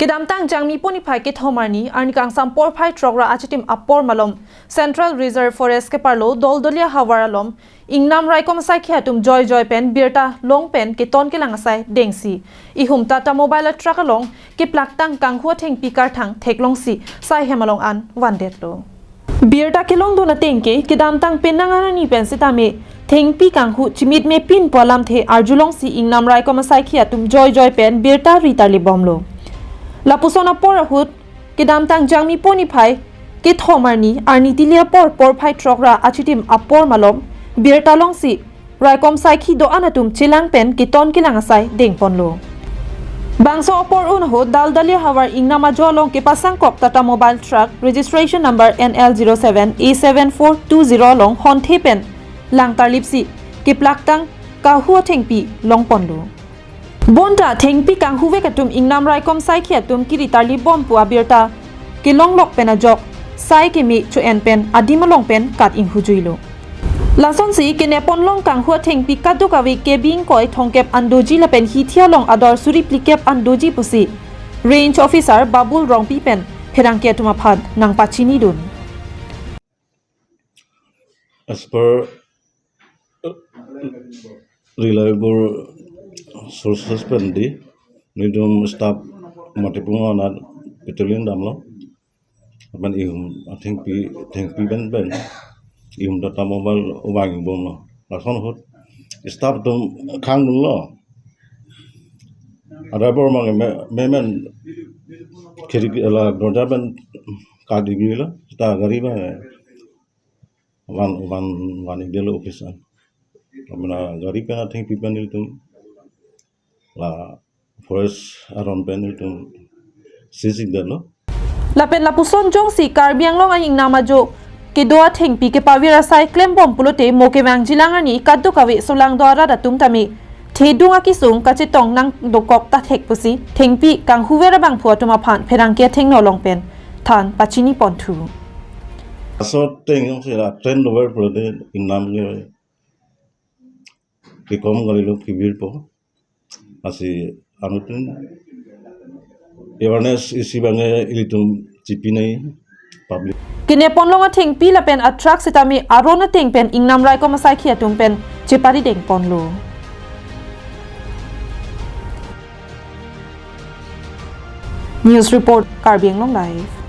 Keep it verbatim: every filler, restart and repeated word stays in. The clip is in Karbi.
Kedamtang Jangmi pon niphai kethom arni, arni kangsam porphai throk ra achitim apor malom, Central Reserve Forest keparlo Doldoliya havar along, ingnam raikom asaikhi atum joi joi pen birta long pen keton kelang asai dengsi, ihum Tata Mobile a truck along keplaktang kanghu athengpi karthang theklongsi, sai hem along an vandetlo. Birta kelongdun ateng ke, kedamtang penang arni pen sitame thengpi kanghu chimit mepin pu alamthe arjulongsi ingnam raikom asaikhi atum joi joi pen birta ritarlip bomlo. Lapuson apor ahut, kedamtang Jangmi pon niphai kethom arni, arni tili apor porphai throk ra achitim apor malom, birta longsi raikom asaikhi do-an atum chelang pen keton kelang asai dengponlo. Bangso apor un ahut Doldoliya havar ingnam ajo along kepasangkok Tata Mobile truck registration number N L zero seven A seven four two zero along honthe pen langtarlipsi keplaktang kanghu athengpi longponlo. Bonta thengpi kanghuvek atum ingnam raikom asaikhi atum keritarlip bom pu abirta kelonglok pen ajok, sai keme cho-en pen adim along pen kat inghujuilo. Lasonsi kenep ponlong kanghu athengpi kadokave kebi ingkoi thomkep an doji lapen hithi along ador suri phlikep an doji pusi Range Officer Babul Rongpi pen pherangke atum aphan nangpachinidun. As per reliable sources pen di, nelitum staff mati pungo anat petrolling damlo. Lapen ihum athengpi, thengpi pen pen ihum Tata Mobile uvang bomlo. Lason ahut staff atum khangdunlo. Ada bor mang me, memen khirki la dorja pen kadigrilo, seta gari bang van, van, van-ikdetlo office an. Amena gari pen athengpi pen ilitum la forest aron pen ilitum seize-ikdetlo. Lapen lapuson jongsi Karbi Anglong a-ingnam ajo kedo athengpi kepavir asai klembom pulote mo kevangjilang arni kadokave solangdo arat atum tame thedung akesung kachetong nangdokok ta thek pusi thengpi kanghuver abangphu atum aphan pherangke athengno along pen than pachiniponthu. Laso ateng jongsi la train dover pulote ingnam ke kekom kalilo, kevirpo. Lasi anuttin awareness isi abang ke ilitum chipinai public. Kenep ponlong athengpi lapen a truck sitame aron ateng pen ingnam raikom asaikhi atum pen cheparidengponlo. News report, Karbi Anglong Live.